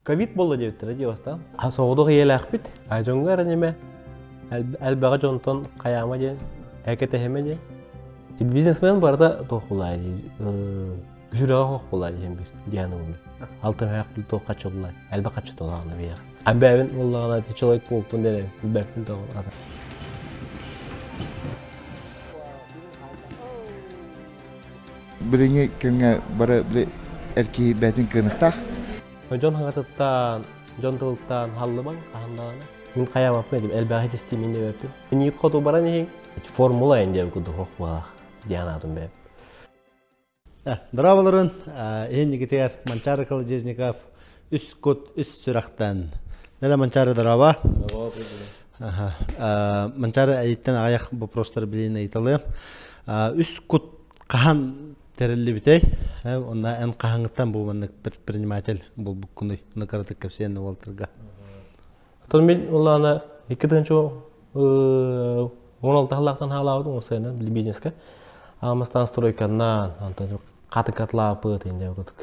Ковид буолла диэбиттэрэ дии бастаан. Соҕотох ийэлээхпит. Дьоҥҥо эрэ ниме элбэҕи дьонтон хайаама диэн, экэтэһимэ диэн. Бизнесмен барыта туох булаа дии, сүрэҕэ хоох булаа диэн бир диэн ылым. Алтымһаах туох хаччы булаа, элбэх хаччы толаҕына биһиэхэ. Бэйэбин буоллаҕына человек буолпун диэн билбэппин тоҕо. Билиҥҥи кэмҥэ бары били эр киһи бэйэтин кыаныктаах. Дьон хаҥатыттан, дьон тылыттан халлыбаҥ хаһан даҕаны. Мин хайаабаппын этим, элбэҕи тистиим мин диэбэппин. Инигит хоту баран иһиҥ, формула эн диэн курдук хох буолаах диэн аатым бэйэм. Здраволорун, иһин нигитигэр Манчары Колодезников үс кут үс сүрэхтэн. Нэлэ Манчары здорово. Манчары айыттан аҕыйах вопростар билин ыйыталыам. Үс кут хаһан тэриллибитэй? Онно эн хаһаҥыттан бу маннык предприниматель булбуккунуй? Ону кыратык кэпсиэн уолтарга. Оттон мин улаана 2016 сыллаахтан хаалаабытым уопсайынан бизнеска. Аамастан стройканнан, антон хатыкатлаапыт инде кутук.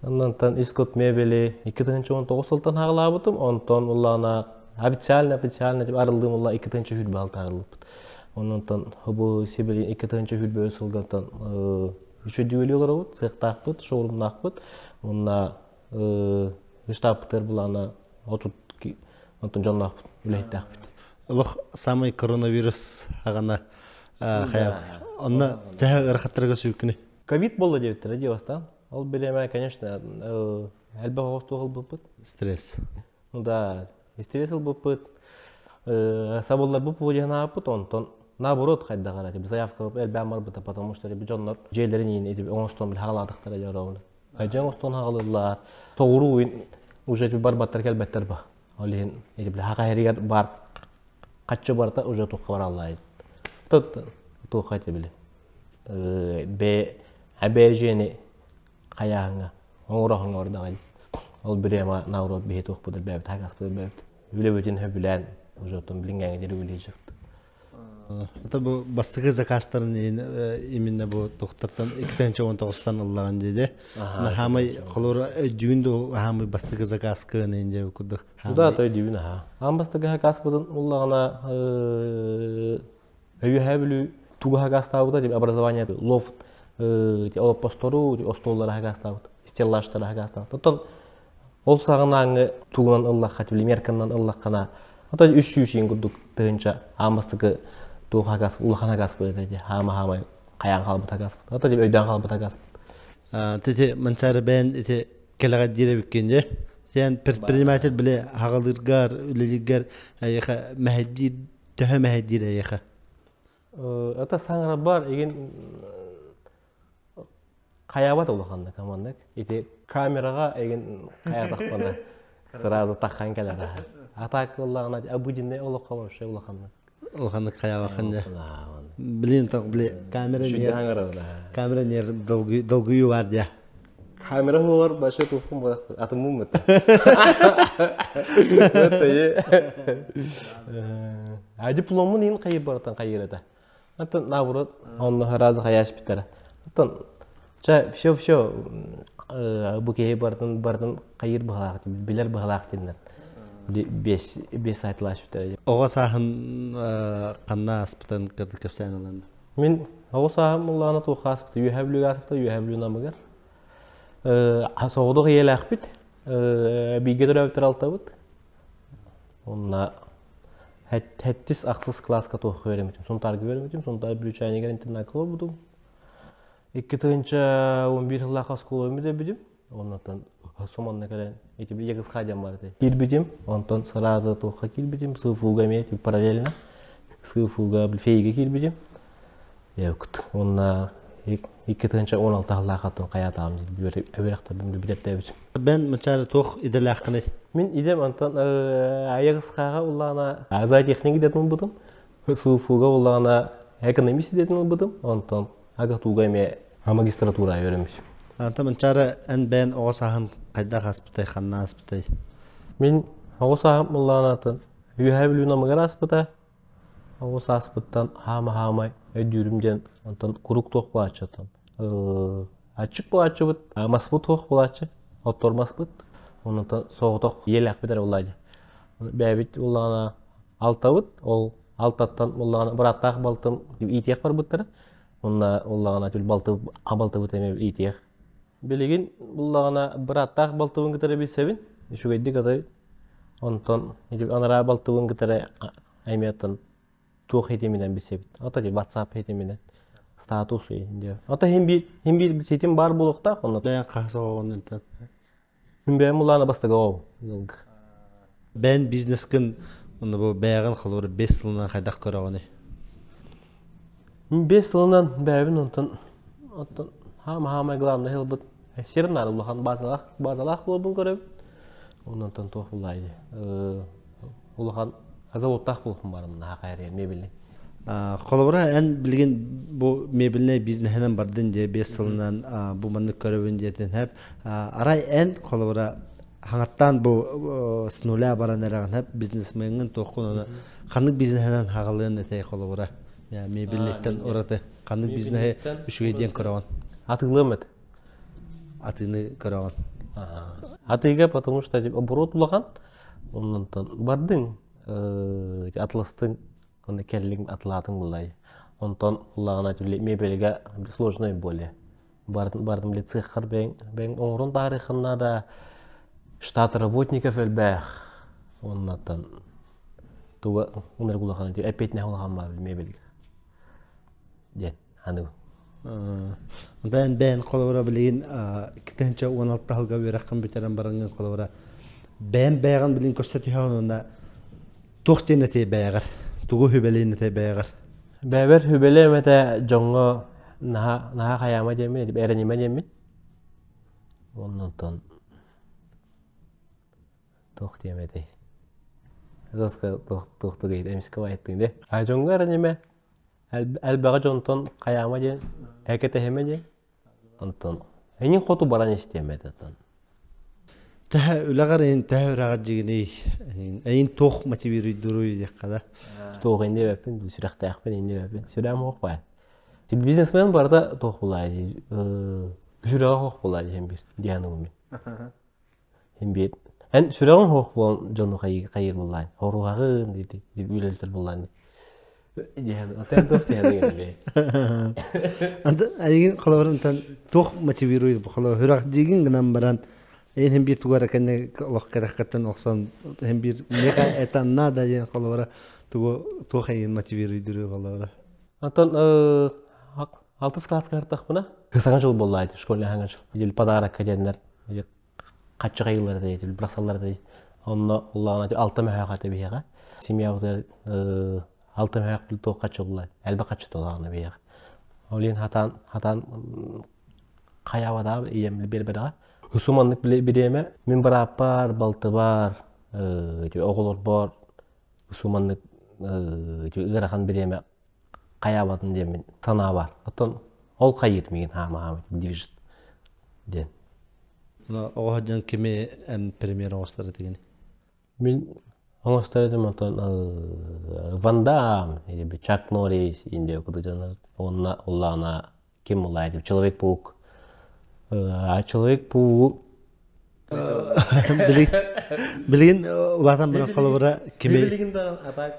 Оннонтон искут мебели 2019 сылтан хаалаабытым, онтон улаана официально официально деп арылдым ула 2026 арылыппыт. Оннонтон бу сибили 2023 сылгантан үчүдүөлү олоробут, сыахтаахпыт, шоурумнаахпыт. Онна штабпытыгар булаана отут онтон дьонноохпут, үлэһиттээхпит. Олох самый коронавирус аҕана хайа онно төһө ыарахаттарга сүүкүнүй? Ковид буолла диэбиттэрэ дии бастаан. Ол бириэмэ, конечно, элбэх оҕус туох ылбыппыт. Стресс. Ну да, стресс ылбыппыт. Сабылларбыт бу диэн ааппыт, онтон наоборот хайдах эрэ заявка элбээн барбыта, потому что дьоннор дьиэлэрин иин оҥостон били хаалаатахтара дьоровна. Дьэ оҥостон хаалыллар. Соҕуруу уже барбаттар кэлбэттэр ба. Ол иһин били хаха иһэригэр бар хаччы барта уже туохха бараллар. Тут туохха ити били. Б АБЖ-ни хайааһыҥҥа оҥороһуҥҥа ордаҕай. Ол бириэмэ наоборот биһи туохпут элбээбит, хагаспыт элбээбит. Үлэбитин сөбүлээн уже оттон билиҥҥээҥи диэри үлэлии сырыттым. Это бу бастакы заказтарын именно бу тухтартан 2019-тан ыллаҕын диэде. Хаамай холура өйдүүн ду хаамай бастакы заказ кыын дьэ курдук. Да, то өйдүүбүн аха. Аан бастакы заказпытын уллаҕына өйүһэ бүлүү тугу заказтаабыта деп образование лофт олоппостору остуоллары заказтаабыт, стеллажтары заказтаабыт. Оттон Ол саҕанааҥҥы тугунан ыллахха, мерканнан ыллаххына, ото 300 иин курдук тыһыынча аамастыкы туох хагас, улахан хагас буолар этэ. Хаама-хаамай хайаан хаалбыт хагаспыт. Ото дьэ өйдөөн хаалбыт хагаспыт. Тити Манчаары бэйэн ити кэлэҕэ диир эбиккин дьэ. Сен предприниматель биле хагалыыргар, үлэлииргэр эйиэхэ мэһэйдиир, төһө мэһэйдиир эйиэхэ? Это саҥарабар игин хайаабат улаханнык аманнык ити камераҕа эгин хайатахпына сразу таххан кэлэр аха а так ыллаҕына обыденный олоххо вообще улаханнык улаханнык хайаабахын дьэ блин так били камера нер камера нер долгую бар дьэ камера буолар вообще туххум атыммын а дипломун ин хайыр баратан хайыр это Оттон наоборот, онно разы хайаспыттара. Оттон чэ все все бу киһи бартын бартын хайыр быһалаах билэр быһалаах диэннэр бес бес сайтылаашпыттара. Оҕо сааһын ханна ааспытын кырдык кэпсээн ылан. Мин оҕо сааһым улаана туохха ааспыта Үөһээ Бүлүүгэ ааспыта Үөһээ Бүлүү Намыгар. Соҕотох ийэлээхпит. Бииргэ төрөөбүттэр алтабыт. Онно Хэттис ахсыс кылааска туохха үөрэммитим? Сунтаарга үөрэммитим. Сунтаар Бүлүүчээнигэр интернакка олорбутум. 2011 сыллаах оскуоланы бүтэрбитим. Оннуттан суманна кэлэн ити ягысха диэн бар этэ. Киирбитим. Онтон сразу туохха киирбитим. СФУга эмиэ параллельно. СФУга фейге киирбитим. Эбит. Уонна 2016 сыллаах атын хайаатаҕым үөрэхтэрбин бүтэртээбитим. Бен мачары туох идэлээххиний? Мин идэм антон айыгысхаҕа уллаана зоотехник идэтин ылбытым. СУФУга уллаана экономист идэтин ылбытым. Онтон АГАТУга эмиэ магистратура үөрэммитим. Антон Манчары эн бэйэн оҕо сааһын хайдах ааспытай, ханна ааспытай? Мин оҕо сааһым уллаанатын Үөһээ Бүлүү Намыгар ааспыта. Оҕо сааспыттан хаама-хаамай өйдүүрүм диэн онтон куруук туох буолааччы оттон аччык буолааччыбыт, маспыт туох буолааччы, оттор маспыт. Онон соҕотох ийэлээхпит эрэ буллаа дии. Бэйэбит буллаҕына алтабыт, ол алтаттан буллаҕына бырааттаах балтым иитиэх барбыттара. Онно буллаҕына түл балты балтыбыт эмиэ иитиэх. Билигин буллаҕына бырааттаах балтыбын кытары билсэбин. Үчүгэйдик атай. Онтон анараа балтыбын кытары эмиэ оттон туох хитиминэн билсэбит. Ата WhatsApp хитиминэн статус диye. Ата хим биир хим биир ситим бар буолуохтаах онно. Бэйэн хаһыс оҕоҕун Мин бэйэм улаана бастакы оҕом. Бэйэн бизнескин онно бу бэйэҕин холобур 5 сылынан хайдах көрөҕүнүй? Мин 5 сылынан бэйэбин онтон оттон хаама хаамай главное ылбыт сир наада улахан базалаах базалаах буолбун көрөбүн. Оннонтон туох буллай улахан заводтаах буолуохпун барым наһаа хайарыйа мебельный. Холобура эн билигин бу мебельнэй бизнеһинэн бардын дии 5 сылынан бу маннык көрөбүн диэтин хэп арай эн холобура хаҥаттаан бу с нуля баран эрэҕин хэп бизнесмеҥҥин туоххун ону ханнык бизнеһинэн хаҕалыан этэй холобура мебельниктэн ураты ханнык бизнеһи үчүгэй диэн көрөҕүн? Атыылыам эт. Атыыны көрөҕүн. Атыыга потому что оборот улахан оннонтон бардыҥ атластыҥ онно кэллиҥ атылаатыҥ буллай онтон улаҕана мебельга сложной более бардым бардым били цеххар бэйэҥ бэйэҥ оҥорон таарыаххын наада штат работников элбэх оннаттан туга ынырык улахан эппиэтинэһэ улахан баар мебельга диэн аныгы. Онтон бэйэн холобура билигин 2016 сылга үөрэххин бүтэрэн бараҥҥын холобура бэйэн бэйэҕин билигин көрсө түһэҕин уонна туох диэн этиэй бэйэҕэр тугу сүбэлиэн этэй бэйэҕэр? Бэйэбэр сүбэлиэм этэ дьоҥҥо наһаа наһаа хайаама диэммин эрэнимэ диэммин. Оннонтон туох диэм этэй? Туоска туох туох тугай эмискэ байыттыҥ дии. А дьоҥҥо эрэнимэ Элбэҕи дьонтон хайаама диэн, экэтэһимэ диэн. Онтон эҥин хоту баран истиэм этэ Төһө үлэҕэр эйин төһө үрэҕэр дьигиний эйин туох мотивируйдуруй диэххэ да. Туох инни эбэппин, сүрэхтээхпин инни эбэппин. Сүрэҕим суох баай. Бизнесмен барыта туох булаай сүрэҕэ суох булаай диэн биир диэн мин. Һин биир эн сүрэҕиҥ суох буолан дьону хайыыр буллаан хоруһаҕын диэти үлэлэтэр буллаан диэн отен туох диэн Анда айгын холобурунтан туох мотивирует бу холобур сүрэх дьигин гынан баран эйин һин биир тугу эрэ кэннэ олох кэтэххиттэн охсон һин биир миэхэ это надо диэн холобура тугу туох эйин мотивируйдуруй холобура. Антон алтыс класска картахпына саҥа жыл буолла школьный саҥа жыл подарок диэннэр хаччыгайылар этэ бырахсаллар этэ онно улаҕана алта мөһөөх этэ биһиэхэ семьябытыгар алта мөһөөх туох хаччы булла элбэх хаччы толаҕына биһиэхэ ол иһин хатаан хатаан хайаабатаҕа ийэм биэрбэтэҕэ суманнык бириэмэ мин бырааппар балтыбар оҕолорбор суманнык ыарахан бириэмэ хайаабатын диэммин санаа баар оттон ол хайыыр миигин хаама движет диэн. Оҕо дьон кими эн премьер оҥостор этигин? Мин оҥостор этим оттон Ван Дам или Чак Норрис Индия курдук дьоннор уонна улаана ким улаай Человек-паук Человек-паук Билигин улаатан баран холобура кими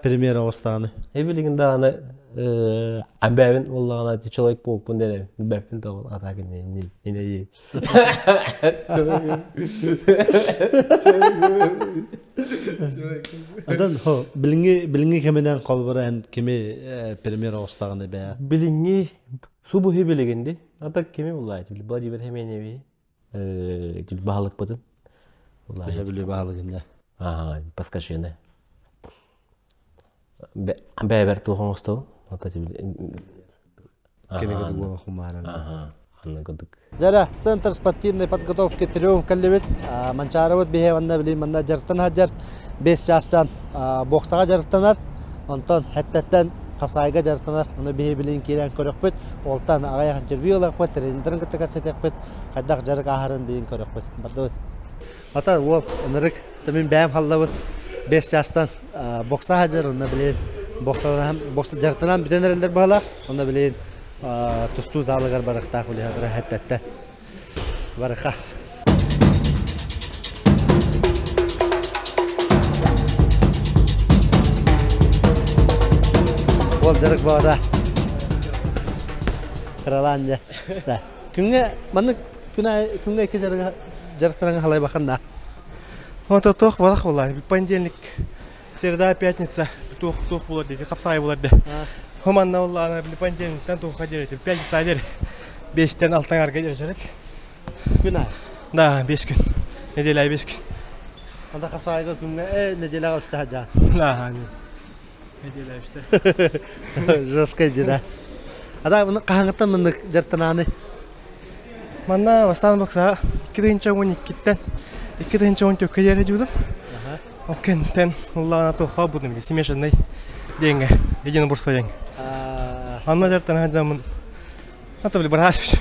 премьер оҕустаҕыны? Билигин даҕаны бэйэбин буоллаҕына Человек-паукпун диэн билбэппин да ол атаак инэ Адан хо билиҥҥи билиҥҥи кэминэн холобура эн кими премьер оҕустаҕыны бэйэ? Билиҥҥи субуһи билигин ди. Ата кими буллаайт Владимир Хеменеви баһылыкпытын. Били баһылыгын да. Ага, паскашины. Бэйэбэр туох оҥостобун. Ата Кинигэ дуга хумааран. Дьара, Центр спортивной подготовки Триумф кэллибит. Манчаарыбыт биһи манна били манна дьарыктан сылдьар. 5 чаастан боксаҕа дьарыктанар. Онтон хэттеттен хапсаайга дьарыктанар. Ону биһи билин киирэн көрөхпүт. Олтан аҕыйах интервью ылыахпыт, тренердэрин кытта кэпсэтиэхпит. Хайдах дьарык ааһарын билин көрөхпүт. Бардыбыт. Ата уол ынырык мин бэйэм халлабыт 5 чаастан бокса сылдьар, онно билин боксалаһан бокса дьарыктанан бүтэн эрэллэр быһалаах. Онно билин тустуу залыгар барыахтаах билиһэ хэттеттен. Барыха. Дьарык бода. Кыралаан дьэ. Да. Күҥҥэ маннык күн күҥҥэ икки дьарыга дьарыктараҥа халай бахан да. Онто туох буолах буолла. Понедельник, среда, пятница туох туох буолар дии, хапсаай буолар де. Хоманна буоллаҕына били понедельниктан туохха диэри, пятница диэри 5-тэн 6 арга диэри дьарык. Күн аайы. Да, 5 күн. Неделя 5 күн. Онто хапсаайга күҥҥэ неделяҕа үстэ сылдьаҕын. Да, неделя үстэ. Жесткая дьида. Ада бұны хаһаҥыттан мыннык дьарыктанааны? Манна бастаан боксаҕа 2012-тэн 2014-кэ диэри дьуудум. Ол кэнниттэн уллаана туохха будум смешанный диэҥҥэ единоборство диэҥ. Анна дьарыктана сылдьаммын ата били быраас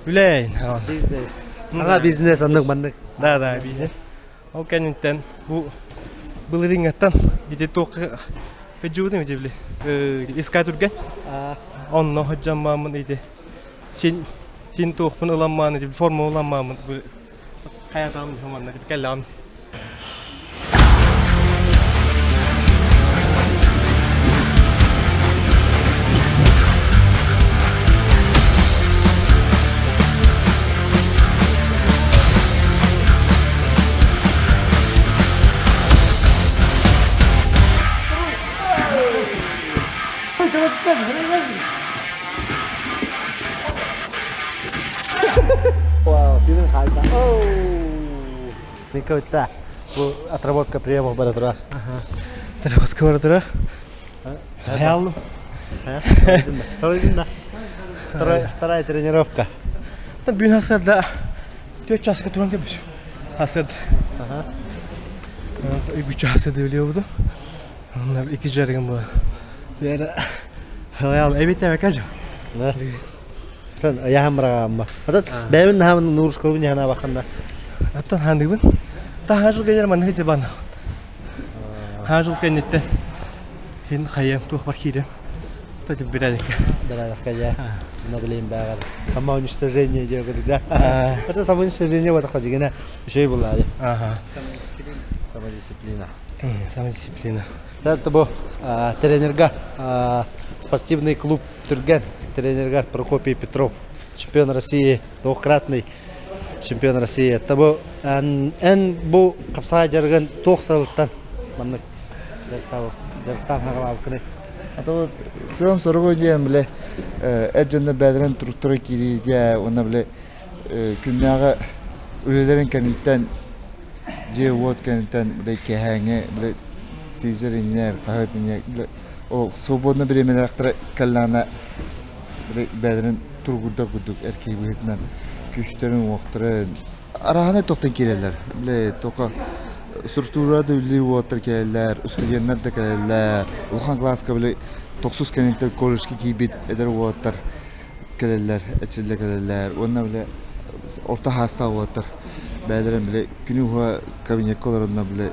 үлэйин. Бизнес. Ага бизнес аннык маннык. Да, да, бизнес. Ол кэнниттэн бу былырыыҥҥаттан ити туохха сылдьыбытым ити били иска түргэн. Онно сылдьаммаммын ити син син туохпун ыламмаан ити форма ыламмааммын хайатаҕым манна кэллэҕим. Wow, тиинин хаалта. Николай, бу отработка приемов бара турар. Отработка бара турар. Хайаллым. Вторая тренировка. Бүгүн хасырда 4 часка туран кэбис. Хасырд. Үгүч хасырды билиэ буду. Икки жарыгым була. Хайал, эбит эбекажым. Да. Тан аяхам бырағамма. Ата бэйбин наһамын нуурускалбын яхана баханда. Аттан хандыгын. Та хажыл кенер манны хижи банах. Хажыл кеннетте. Хин хайым туох бар киирем. Та тип бирәдекке. Бирәдекке я. Мына билейм бәгәр. Самоуничтожение диye да. Это самоуничтожение вот хажигена şey булады. Ага. Самодисциплина. Самодисциплина. Это бу тренерга спортивный клуб Түргэн тренергар Прокопий Петров, чемпион России, двукратный чемпион России. Это бу эн бу хапсаҕай дьарыгын туох сылыттан маннык дьарыктаан хагалаабыккыный? А вот сыам сорого диэн биле эр дьонно бэйэлэрин туруктара киириигэ уонна биле күннээҕи үлэлэрин кэнниттэн дьиэ-уот кэнниттэн биле киэһээҥҥи биле телевизор иннинэ хаһыат иннинэ биле ол свободно бириэмэлээхтэрэ кэллэҕинэ биле бэйэлэрин туругурдар курдук эр киһи быһыытынан күүстэрин-уохтарын арааһынай туохтан киирэллэр биле тока структура да үлэлиир уолаттар кэлэллэр, студеннар да кэлэллэр, улахан кылааска били тохсус кэнниттэн колледжка киирбит эдэр уолаттар кэлэллэр, эчиллэ кэлэллэр уонна били орто хаастаах уолаттар бэйэлэрин били күнү уһа кабинекка олоронно били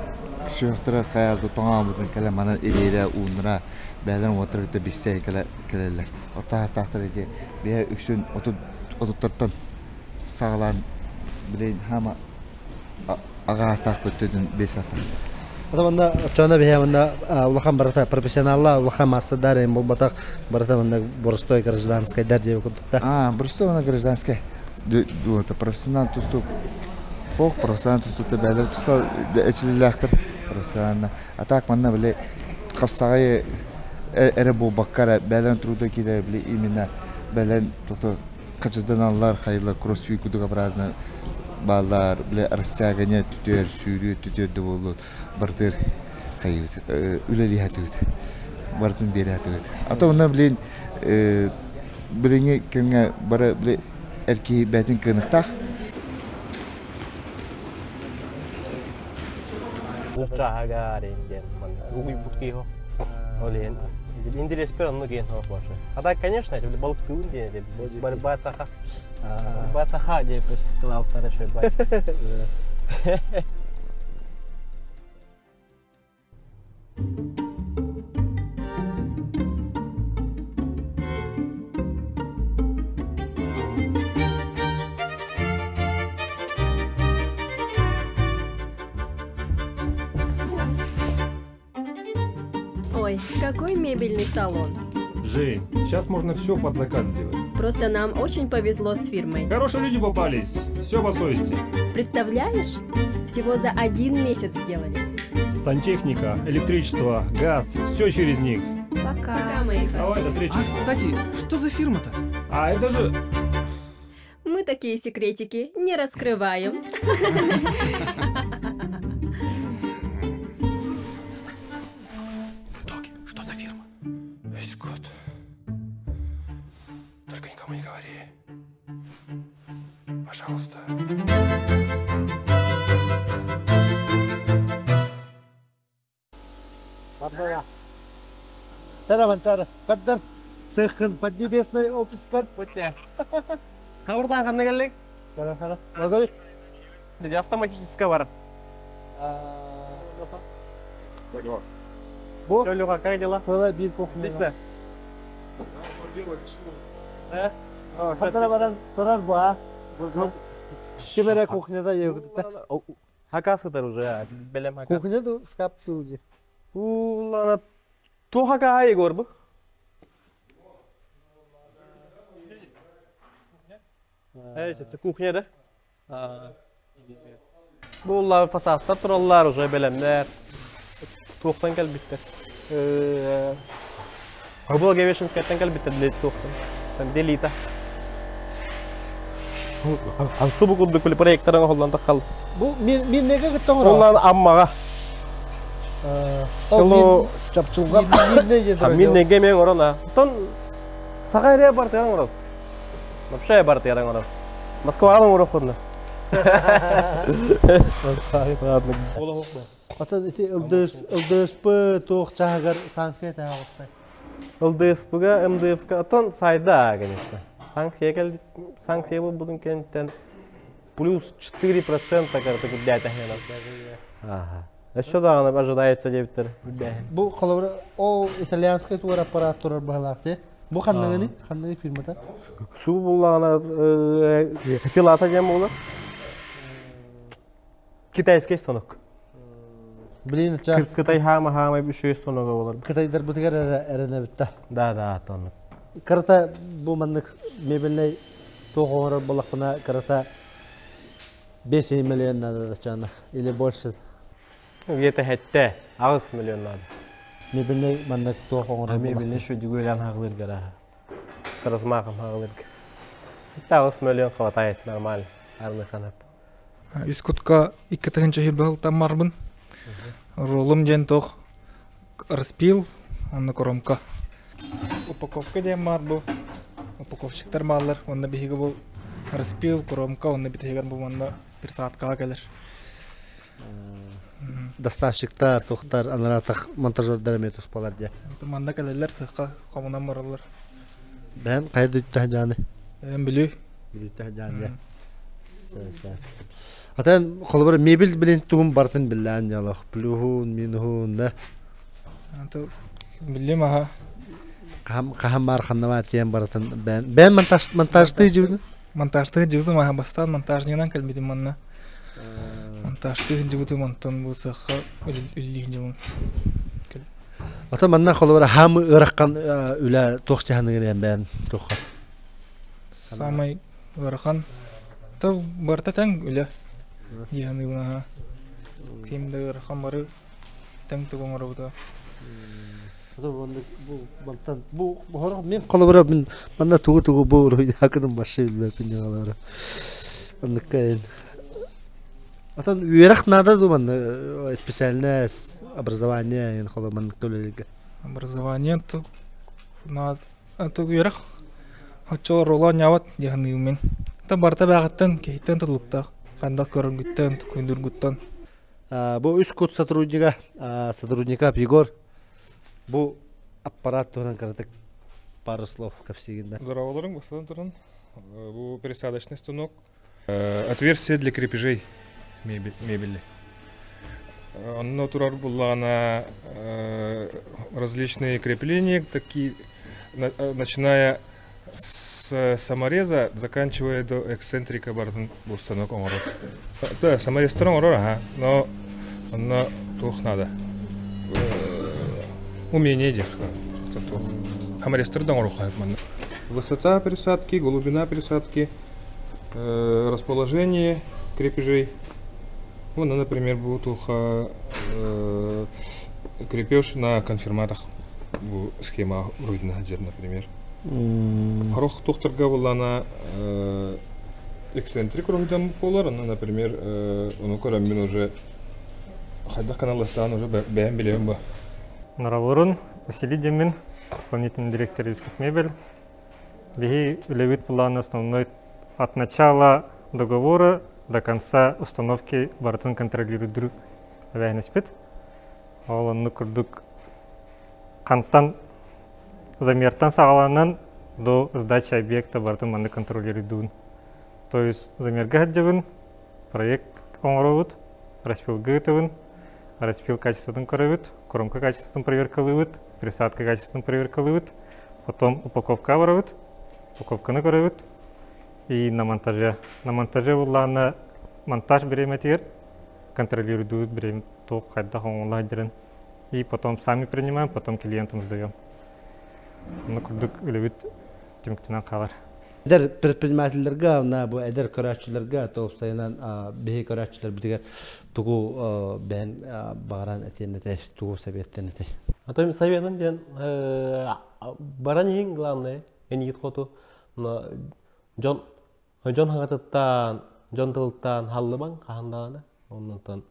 сүһүөхтэрэ хайаалда тоҥообутун кэлэ манан ириэрэ ууннара бэйэлэрин уолаттары кытта билсэ кэлэ кэлэллэр. Орто хаастаахтар ити бэйэ үксүн отуттартан саҕалаан билин хаама аҕа аастаах бөттөтүн 5 саастаах. Ата манна оччоно биһэ манна улахан барыта профессионалла улахан маастардар эм буолбатах барыта манна боростой гражданскайдар диэбит курдук. А, боростой уонна гражданскай. Вот, профессионал тустуук Хох профессионал тустууктар бэйэлэрэ туста эчилилээхтэр профессионально. А так манна били хапсаҕай эрэ буолбакка эрэ бэйэлэрин труда киирэр били именно бэйэлэрин тохто хачыданаллар хайылар кроссфит кудугобразно бааллар били растягание түтүөр сүүрүү түтүөр да буоллун барытыгар хайыбыт үлэлии сатыыбыт барытын биэрэ сатыыбыт а то онно блин билиҥҥи кэмҥэ бары били эр киһи бэйэтин кыаныктаах Булчааһагаар диэн угуйбут киһи ол иһин интэриэспэр онно киэн суох больше. А так, конечно, это балыктыыбын диэн борьба саха. Борьба саха диэн кылаалтара шөйбай. Ой, какой мебельный салон. Жень, сейчас можно все под заказ сделать. Просто нам очень повезло с фирмой. Хорошие люди попались, все по совести. Представляешь? Всего за один месяц сделали. Сантехника, электричество, газ, все через них. Пока. Пока, мои Давай, до хорошие. встречи. А, кстати, что за фирма-то? А это же... Мы такие секретики не раскрываем. В итоге, что за фирма? Весь год. Только никому не говори. Пожалуйста. Сара Манчара, Каддар, Сыхын, Поднебесный офис кад. Хабардан ханна келлик? Хара, хара. Магори. Автоматически бар. Бу Лёха, как дела? Была бир кухня. Отлично. Да? Хатара баран турар бу а. Кемере кухняда егутта. Хакасытар уже, белем хакас. Кухня ду скап ту же. Улана ту хака Егор бу. Это кухня, да? Буллар фасадта тураллар уже белемнер. Туохтан кэлбиттэр. Бу Гевешинскайтан кэлбиттэр билет туохтан. Там делита. Субу курдук били проекторын холлан тахал. Бу мин мин неге кыттың Оллан аммага. Село Чапчылга. Мин неге мен орона. Тон Саха бар тыган орон. Вообще бар тыган орон. Москвадан орон ходна. Ладно. Ата ити ЛДС ЛДСП туох чаагар санкция таагыстай. ЛДСПга, МДФка, тон сайда, конечно. Санкция кел, санкция бу будун кенттен плюс 4% карта күрдәтә. Ага. Еще да она ожидается дебиттер. Бу холобра о итальянский туар аппарат турар баһалаахты. Бу ханныгыны, ханныгы фирмата. Су буллагана филата дем була. Китайский станок. Блин, ча. Кытай хама хама bir станогы болар. Кытайдар бутыгар эрене битте. Да, да, тонны. Карата бу маннык мебельный тоғорор болақпына карата 5 миллион надо да чана или больше. Где-то хетте, 6 миллион надо. Мебельный маннык тоғорор. Мебельный şu дүгөлән хагылыр гара. С размахом хагылыр. Хетте 6 миллион хватает нормально. Армы ханап. Үскутка икки тыһынча хирбал тамарбын. Ролум ден тох распил, онна коромка. Упаковка ден бар бу. Упаковщиктар баллар, онна биһиги бу распил, коромка, онна битегер бу манна бир саатка келер. Доставщиктар, тохтар, анаратах монтажердар эме туспалар де. Манда келелер сыкка комунан баралар. Бен кайда үттә жаны? Мен билүү. Билүү жаны. Атан холбар мебель билен тугум бартын биллән ялах, плюхун, минхун, да. Аты билем аха. Кахам кахам бар ханнама тиен бартын бен. Бен монтаж монтажты жибни. Монтажты жибдим аха бастан монтажнигынан келбидим манна. Монтажты жибдим онтон бу сыкка үллигин жибдим. Ата манна холбар хам ыраккан үлә тохчаһаны бен тохка. Самый ырахан. Та барта тең үлә. Яны буна. Кимде ырахан бары тең тугон орбута. Бу бу мен холбар мен манна тугу тугу бу руй хакыдым башы билбепин ягалары. Анныкка Атан үерах надо думан специальное образование ен холо ман көлелге. Образование то на то үерах хачо рола няват яны мен. Та барта багаттан кейтен тулукта. Кандак көрөнгүттен, күндүргүттен. Бу үс кут сотрудника, сотрудника Егор. Бу аппарат туһунан каратык пару слов капсигинда. Здорово, господин Туран. Бу пересадочный станок. Отверстие для крепежей мебели. Онно турар буллана различные крепления, такие, начиная с самореза, заканчивая до эксцентрика бартын бу станок оңорор. Да, саморез оңорор, ага, но онно тух надо. Умение дих, тух. Саморезтар да оҥоруохха манна. Высота присадки, глубина присадки, расположение крепежей. Вон, например, будет крепеж на конфирматах. Бу схема уруйдана сылдьар, например. Хорох тухтарга буллана эксцентрик уруһуйдан буолар, онно, например, ону көрөммүн уже хайдах каналластаан уже бэйэм билэбин ба. Норовурун Василий Демин, исполнительный директор Искут Мебель. Биһи үлэбит план основной от начала договора до конца установки барытын контролируйдур эбээһинэспит. Ол оннук курдук хантан замертан саҕаланан до сдачи объекта барытын маннык контролируйдуун. То есть замерга сылдьабын, проект оҥоробут, распилга ыытабын, распил качествотын көрөбүт, коромка качествотын проверкалыыбыт, присадка качествотын проверкалыыбыт, потом упаковка барабыт, упаковканы көрөбүт и на монтаже. На монтаже буллаана монтаж бириэмэтигэр контролируйдуубут бириэмэ туох хайдах оҥоһулла сылдьарын и потом сами принимаем, потом клиентам сдаем. Онно курдук үлэбит түмүктэнэн хаалар. Эдэр предпринимателлэргэ, уонна бу эдэр көрөөччүлэргэ, тоопсайынан биһи көрөөччүлэрбитигэр тугу бэйэн баҕаран этиэн этэй, тугу советтен этэй? А то советом диэн баран иһин главное, энигит хоту дьон дьон хаҥатыттан, дьон тылыттан халлыбаҥ хаһан даҕаны. Оннуттан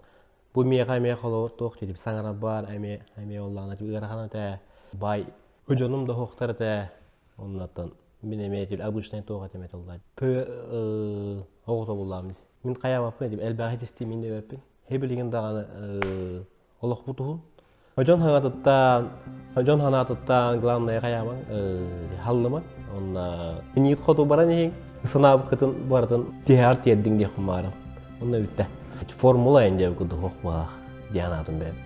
бу миэхэ эмиэ холобур туох диэтим саҥарарбар эмиэ эмиэ оллаана ыарахан этэ бай дьонум да суохтар этэ оннуттан мин эмиэ обычный туох этим этэ тыа оҕото буллаам мин хайаабаппын этим элбэҕи истиим мин диэбэппин билигин даҕаны олохпут уһун дьон хаҥатыттан дьон ханаатыттан главное хайаамаҥ халлыма онна инигит хоту баран иһиҥ санаабыккытын барытын тиһэҕэр тиэрдиҥ диэх кумаарым онно бүттэ формула эн диэбит курдук хуох буолаах диэн аатын бэйэм.